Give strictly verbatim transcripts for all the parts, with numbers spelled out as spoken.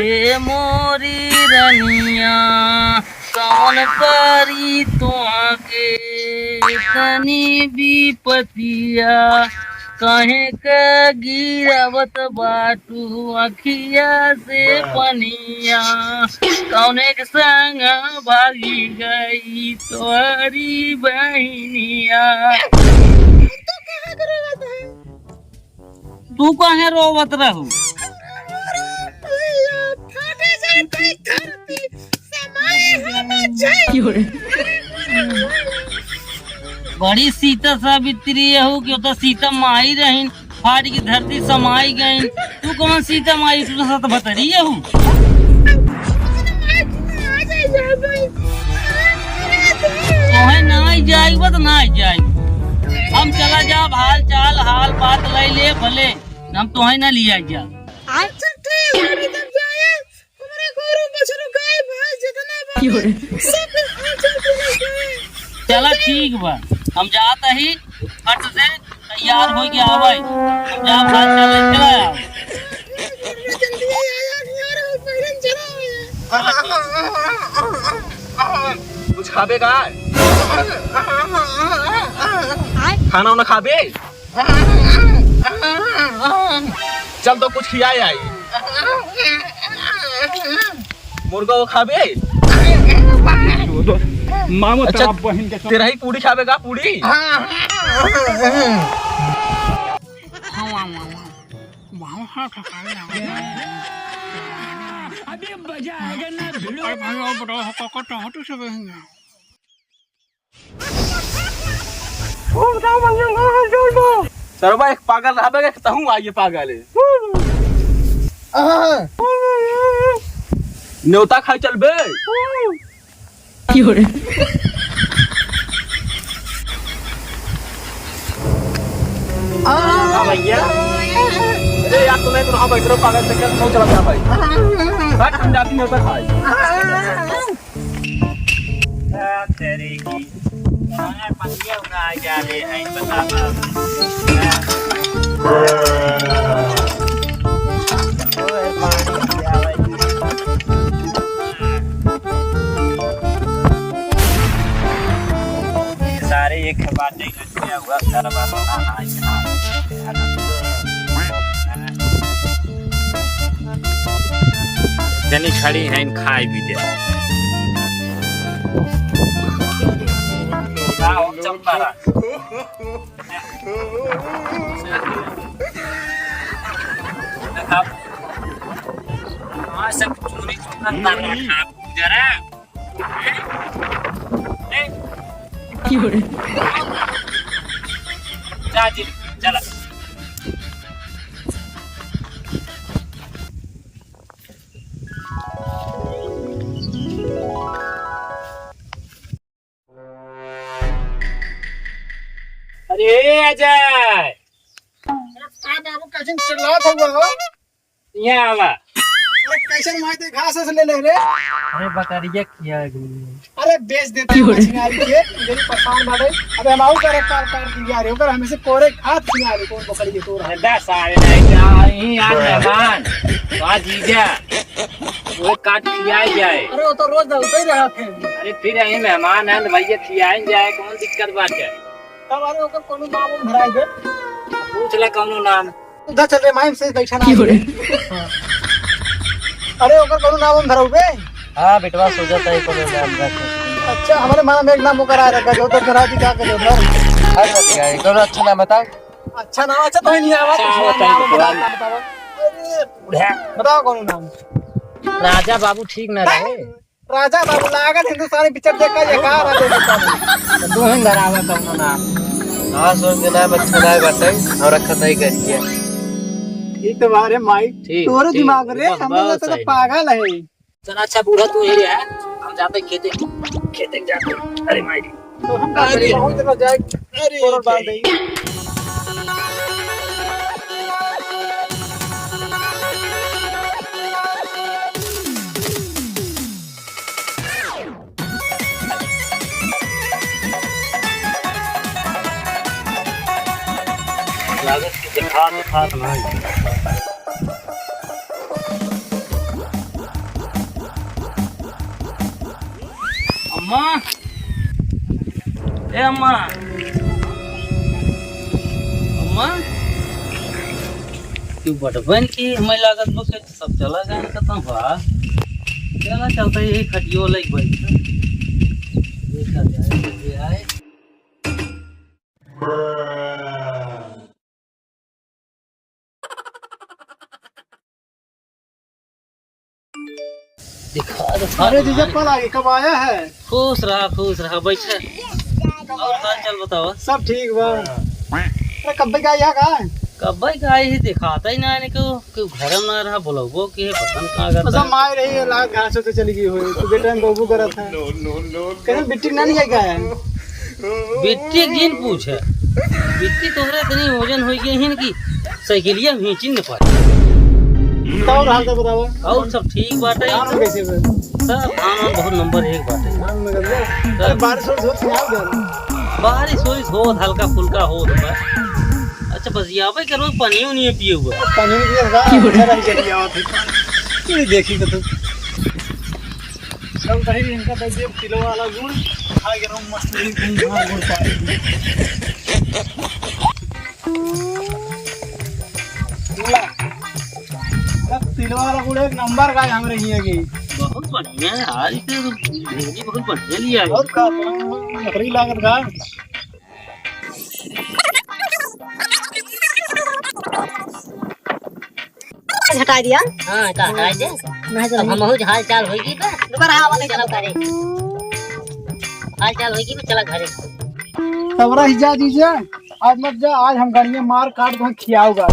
ए मोरी रनिया, कौन करी तोहके इतनी विपतिया, काहे के गिरावत बाटू अखिया से पनिया, कौने के संग भागी गई तोहरी बहिनिया। तू काहे रोवत रहू? अरे भैया, फाटे जात है धरती, समाए हम जाई। की हो रे? बड़ी सीता सावित्री यहू कि ओता सीता माई रहिन, फाट की धरती समाई गईन। तू कौन सीता माई, तू तो सत भतरी यहू। तोहे नाई जाई, बस नाई जाई। हम चला जाब, हाल चाल, हाल बात लई ले भले। हम तोहे ना लिया जा। अच्छा, ठीक है, अभी तब जाए, हमारे गोरू, बछरू, गाय, भैंस जितना बा, की हो रे? सब के हाथ जोड़ के लेके आए। चला, ठीक बा, हम जात ही, फट से तैयार होके आवे। हम जा, भाग, चले, चला आओ। जल्दी आया, यार, पहले चला आया। कुछ खाबे का? खाना उना खाबे? चल तो कुछ खियाए आई। मुर्गा वो खाबे? मामो अच्छा, तेरा बहिन के तेरा ही पूड़ी खाबे का, पूड़ी? अभी मजा आएगा ना भिड़ो। अरे भाई, और बताओ, हो, को, को, तो, हो, तो सब है ना। सरवा एक पागल रहबे के, तहूँ आइए पागल है। न्योता खाए चलबे। की हो रे? भैया। अरे यार, तुम्हें तो रहा बैठ रहो, पागल चक्कर में चला गया भाई। हट, हम जाती न्योता खाए। तेरी की। हाँ, पतिया उड़ा जा रहे हैं, बता, बता। सारे एक बात नहीं करते हैं, हुआ सारा बात। हाँ, हाँ, हाँ। जनी खड़ी हैं, खाए भी दे। आओ, चंपा। देखा, वहाँ से चोरी चुरा कर रहा है, जरा। ए, ए। की हो रे? जा जी, चला। अरे अजय! अरे का बाबू, कैसन चिल्लात हुआ हो? यहाँ आवा। अरे कैसन माई ते घास से ले ले रे? अरे बकरिया खिया गई। अरे बेच देते हैं मछली के, यही परेशान बाटे। अबे हम आऊ करे काल काट दिया रे, ओकर हमें से कोरे हाथ खिया रे, कौन बकरी के तोर है? अरे दस साले नहीं क्या, यहीं आ मेहमान। तो आ जीजा। वो काट खियाए जाए। अरे वो तो रोज दौड़ते ही रहा फिर। अरे फिर यही मेहमान है तो भैया खियाए जाए, कौन दिक्कत बात है? तब अरे ओकर कोनो नाम उम धराई दे। पूछ ले कोनो नाम। उधर चल रे माई, से बैठा ना। की हो रे? हाँ। अरे ओकर कोनो नाम उम धराऊ बे? हाँ बेटवा, सोचा था कोनो नाम रख। अच्छा, हमारे मन में एक नाम ओकर आ रखा, जो तो धरा दी, क्या करे उधर? हर बात क्या है, कोनो अच्छा नाम बताओ। अच्छा नाम, अच्छा तो ही नहीं आवा, अच्छा, कुछ बताओ, नाम बताओ। बताओ, बताओ। अरे, बताओ कोनो नाम। राजा बाबू ठीक ना रहे। राजा बाबू लागत हिंदुस्तानी पिक्चर देख के ये का बात है? तू ही धरावा कौनो नाम। हाँ, सुन के नाम अच्छा ना बाटे और रखत नहीं करिए। ठीक तो बारे माई, ठीक, तोरो ठीक, दिमाग रे, एकदम हम लोग बात तो सही। पागल है। चल अच्छा बूढ़ा तू ही रहा, हम जाते खेते, खेते जाते। अरे माई। तो हम अरे। बहुत जगह जाए, अरे, कोरोना बांध देंगे। लागत कि देखात खात नहीं। अम्मा, ए अम्मा, अम्मा, तू बटबन की हमें लागत बा कि सब चला गए खत्म हुआ। चला चलता यही खटियो लग बैठ। देखा जाए, ये आए। दिखा दे अरे जीजा, पल आगे कब आया है? खुश रहा, खुश रहा, बैठे। और हाल चाल बतावा। सब ठीक बा। अरे कब्बे का आया का? कब्बे का आई ही दिखाता ही ना इनको। केहू घर में ना रहा, बोलबो के पता न का करता अच्छा, है। माय रही है, लाग घास से चली गई होई। तू बेटा में बहू करत है। No, no, no, no। कहे बिट्टी ना नहीं है क्या है? बिट्टी जिन पूछे, बिट्टी तोहरे इतनी वजन हो गई है कि साइकिलिया भींची न पाए। तो और हाल तो बताओ। और सब ठीक बाटे। काम कैसे बे? सब काम बहुत नंबर एक बाटे। काम में कर ले। अरे बारिश हो, हो, सुनाओ जरा। बारिश होत, हल्का फुल्का होत बा। अच्छा, बस यहाँ पे करो, पानी उनी पिए हुआ। पानी उनी पिए हुआ, की हो रहा है? अंदर आ गया, यहाँ पे। ये देखी तो तू। सब दही इनका दे दिए, किलो वाला गुड़, खा के रहो मस्त, एक दिन खा गुड़ पानी। ला, सब तिलवा वाला गुड़ एक नंबर का है हमरे हियाँ की। बहुत बढ़िया है यार, इसे तो भेजी बहुत बढ़िया लिया है। और का, नौकरी लागत का। हटा दिया। हाँ, का हटा दे। नहीं तो अब हमहू हाल चाल होई की बा। रुका रहा, वाले चला घरे। हाल चाल होई की बा, चला घरे। तब रह जा दीजिए, आज मत जा, आज हम गड़िया मार काट के खियाओगा।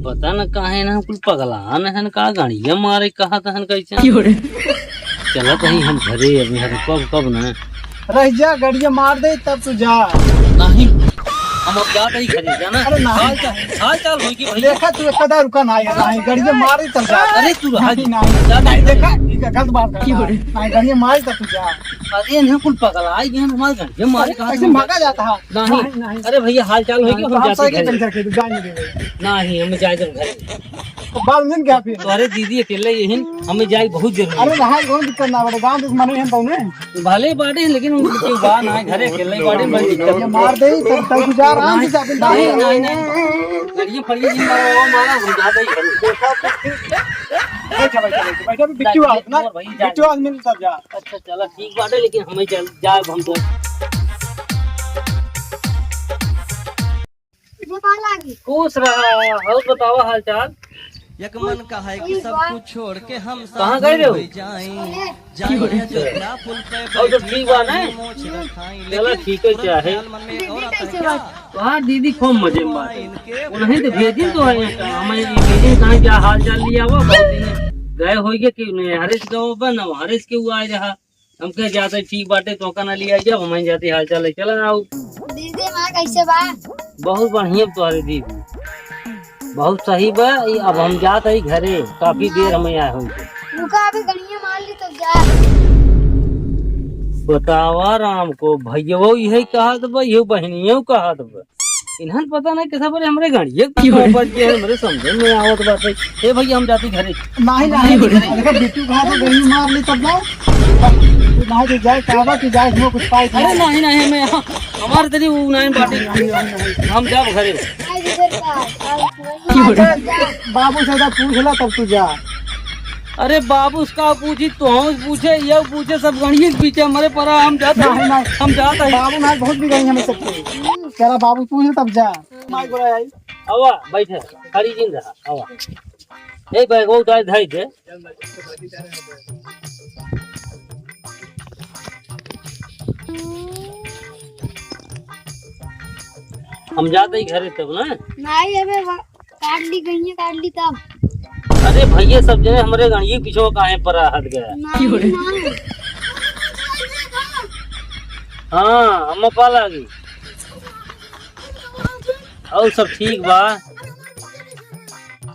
पता न काहे ना कुल पगलान हन, का गड़िया मारे कहा तहन कैसे। क्यों रे? चलत हई हम घरे, अभी हम कब, कब ना। रह जा, गड़िया मार दे, तब तू जा। नहीं, हम अब जात हई घरे, जाना। अरे नहीं। हाल चाल, हाल चाल होई की भैया। देखा तू, एक कदा रुका ना, नहीं, गड़िया मार दे, तब जा। अरे तू रहा नहीं, नहीं। जा, नहीं, देखा, ठीक है, गलत बात कर रहा है। नहीं, गड़िया मार दे, तब तू जा। अरे, इन्हें कुल पगला, आई गए हमारे गड़िया मारे अरे, कहा ऐसे तुम भागा जाता है। नहीं, नहीं, नहीं। अरे भैया, हाल चाल होई कि नहीं, हम तो आप जाते साइकिल घरे। पंचर के, तू जा नहीं देवे। नहीं, हमें जाए जब घरे। तो बाल मिल गया फिर। तो अरे दीदी अकेले यही, हमें जाए बहुत जरूरी अरे है। भाई, कौन दिक्कत ना बड़े, गाँव दुश्मनी है तो उन्हें। भले बाटे, लेकिन उनके बा ना, घरे अकेले बाटे, बड़ी दिक्कत। ये मार दे, तब तक तू जा, आराम से जा, बिंदास नहीं, जा। नहीं, नहीं। गाड़ियाँ फड़ियाँ नहीं मारा, वो मारा, हम जाते ही घरे। बैठा, बैठा, बैठा, बैठा, बिट्टू आ, ना? और भाई जा। बिट्टू आ, मिल तब जा। अच्छा, चला, ठीक बाटे, लेकिन हमें चल, जाए हम तो। खुश रहा, और बतावा हाल चाल। एक मन का है कि सब कुछ छोड़ के हम कहाँ गए रहो? जाएं, जाएं अयोध्या पुल पे और सब ठीक बा ना? चला, ठीक है, क्या है? तोहार दीदी खूब मजे में बाटे। उन्हें तो भेजिन तो है, हमें ये भेजिन कहाँ क्या हाल चाल लिया हुआ, बहुत दिन गए होइगे कि नहीं, हरीश गाँव बा ना, हरीश के हुआ आए रहा। हम कहे जाते ठीक बाटे, तो का ना लिया जब हम जाते हाल चाल है, चला आओ। दीदी, माँ कैसे बा? बहुत बढ़िया तोहरे दीदी, बहुत सही बा। ई अब हम जात हई घरे, काफी देर हमें आए होई। रुका, अभी गड़िया मार ली तब जा। बतावा राम को, भैया इहे कहत बा, इहो बहनियो कहत बा। इन्हन पता नहीं कैसा बोले, हमरे गाड़िए के क्यों रे? ऊपर के हमरे समझे में आवत बाटे। ए भैया, हम जाती घरे। नहीं, नहीं, क्यों रे? देखा, बिट्टू कहा तो गई मार ली तब जाओ। नहीं तो जाए, कहवा कि जाए, इसमें कुछ पाई अरे नहीं, नहीं, हमें यहाँ, हमारे तरी वो नहीं बाटे। नहीं, नहीं, नहीं। हम जाब घरे। क्यों रे? बाबू से तो पूछ ला तब तू जा। अरे बाबू उसका पूछी, तो हम पूछे, ये पूछे, सब गणित पीछे हमारे परा, हम जाते नहीं, नहीं। हम जाते हैं। बाबू ना बहुत बिगड़ी हमें सबके। तेरा बाबू पूछ ले तब जा। माई बोला आई। आवा, बैठे, खड़ी जिन रहा, आवा। ए भाई, वो उतार धाई दे। हम जाते ही घरे तब ना। नहीं, अबे वा-, काट ली गई है, काट ली तब। अरे भैया, सब जने हमरे गणिये पीछे काहे पर हट गया? नहीं, नहीं। हाँ, हम पा लागी। और सब ठीक बा?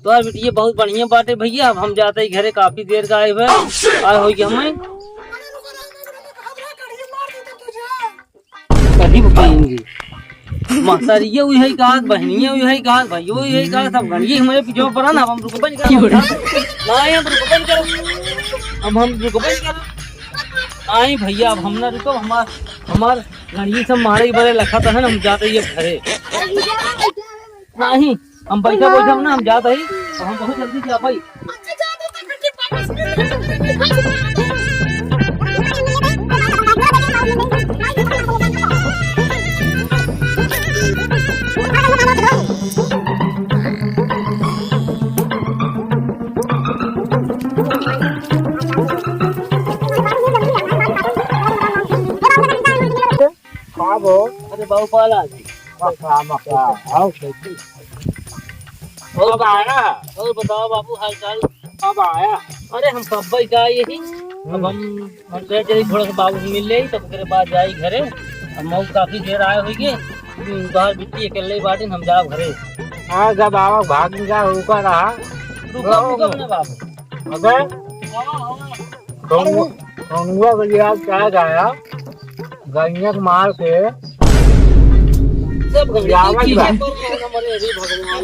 तोहर बिटिया बहुत बढ़िया बाटे भैया। अब हम जाते ही घरे, काफी देर का आए हुए। आए होई कि हमें कभी बताएंगे। महतारिये उहे कहत, बहनिये उहे कहत, भइयो उहे कहत, सब गणिये हमारे पीछे पड़ा ना, अब हम रुकबे नहीं करब। ना, हम रुकबे नहीं करब। अब हम रुकबे नहीं करब। आई भइया, अब हम ना रुकब, हमार, हमार गणिये सब मारे बरे लखत है, हम जात ही अब घरे। नहीं, हम बैठा बैठा ना, हम जात ही, तो हम बहुत जल्दी जा पाई। का बो? अरे बाबू पाला जी। मका, मका, आओ, कैसे? और कब आया? और बताओ बाबू, हाल चाल? कब आया? अरे हम कब ही का यही, अब हम, हम कहे चली थोड़ा सा बाबू से मिल ले, तब ओकरे बाद जाई घरे। अब मऊ काफी देर आए होइगे, बाहर बिट्टी अकेले ही बाटिन, हम जाओ घरे। हाँ, जब आवा भाग में जा, रुका रहा। रुका, रुका ना बाबू। अबे, हाँ, हाँ। कौन कौनुआ के लिहाज क्या गाया? गैया के मार के सब गंदगी जावत की बा। है। अरे भगवान।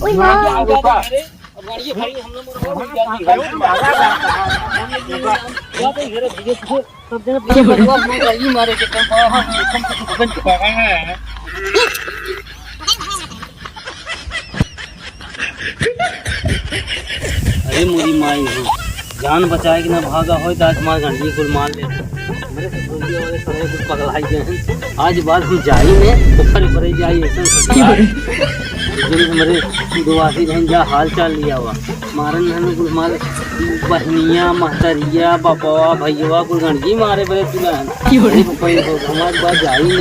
ओए माँ। अब गाड़ी भाई हम लोग मर गए। सब जने पीछे भगवान, हम गाड़ी मारे के कम पावा, हम एकदम से बन के पड़ा है। अरे मोरी माई हो, जान बचाए के ना भागा होई, तो आज हमार गंडली कुल मार ले। हमरे ससुरिया वाले सारे कुल पगलाई गए हैं। आज बाद हम जाई ने, ऊपर ऊपर ही जाई, ऐसा ससुराल। जो हमरे दुआसी बहन जा हाल चाल लिया हुआ। मारन हमें कुल हमार बहनिया, महतरिया, बपवा, भैया कुल गंडली मारे बरे तुला हन। अरे बपई हो, हमार बात जाई ने।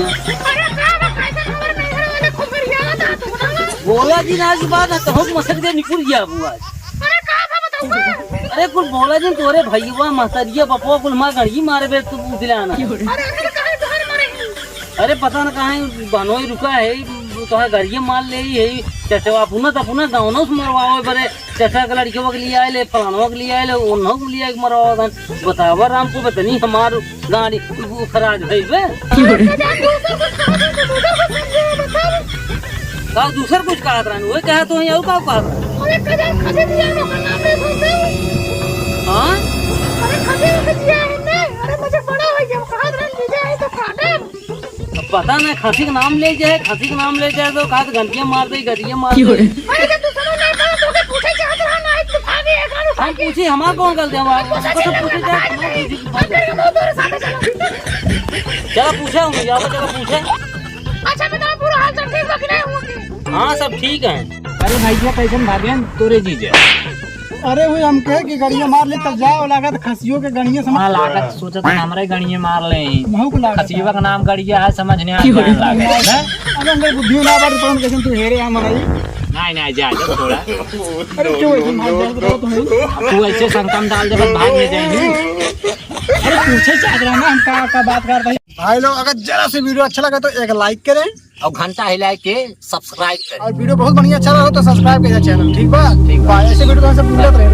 बोला जी ना, आज बात है, तो हम मसक दे निकुल गया बुआ। अरे कुल बोला जिन तोरे भइया, महतरिया, बपवा कुल हमार गंडली मारे बे तू पूछ ले आना। अरे पता न कहाँ बहनोई रुका है, तोहे गड़िया मार ले ही है। चचवा अपना तो अपना गाँव से मरवावे बरे, चचा के लड़कवा के लिए आए ले, फलानवा के लिए आए ले, ओनहु के लिए आए के मरवावा था। बतावा राम को बतनी हमार गाड़ी खराब है बे। का दूसर कुछ कहत रहन, वही कहत हो, और का कहत रहन? अरे कजर खसी दिया, ओकर नाम ले सुनते हो? हाँ? अरे खसी दिया है ना, अरे मुझे बड़ा हो गया, कहत रहन, लीजिए, है तो काटब। अब पता ना, खसी के नाम ले जाए, खसी के नाम ले जाए तो कहत गंडली मार दे, गड़िया मार दे। अरे जब तू समझ नहीं पाया, तो के पूछे चाहत रहा ना, तू भागे, एक बार हम पूछी, हमार कौन गलती, हम आपको तो पूछे जाए, हम पूछी, हम तेरे को दो साथ चलो। चला पूछा हूँ, जाओ, चला पूछा। अच्छा बताओ, पूरा हाल चाल ठीक बा कि नहीं हुआ के? हाँ, सब ठीक है। अरे भैया, कैसन भागेन तोरे जीजा? अरे वो हम कहे कि गड़िया मार ले, तब जाओ, लागत खसियो के गड़िया समझ। हाँ, लागत सोचत हमरे गड़िया मार ले। महू को लागत। खसियो का नाम गड़िया है, समझ नहीं आ रहा है, लागत है। अरे अंदर बुद्धि ना बात, तो हम कैसे तू हेरे हम भाई। नहीं, नहीं, जा, जा थोड़ा। अरे क्यों ऐसे भाग जाओ, बताओ तो भाई। तू ऐसे शंका में डाल दे, बस भाग ले जाएंगे। अरे पूछे चाह रहा ना, हम का, का बात करते हैं। भाई लोग, अगर जरा से वीडियो अच्छा लगा तो एक लाइक करें और घंटा हिलाए के सब्सक्राइब करें। और वीडियो बहुत बढ़िया अच्छा लगा तो सब्सक्राइब करें चैनल, ठीक बा? ठीक बा। ऐसे वीडियो तो हमसे मिलत रहे।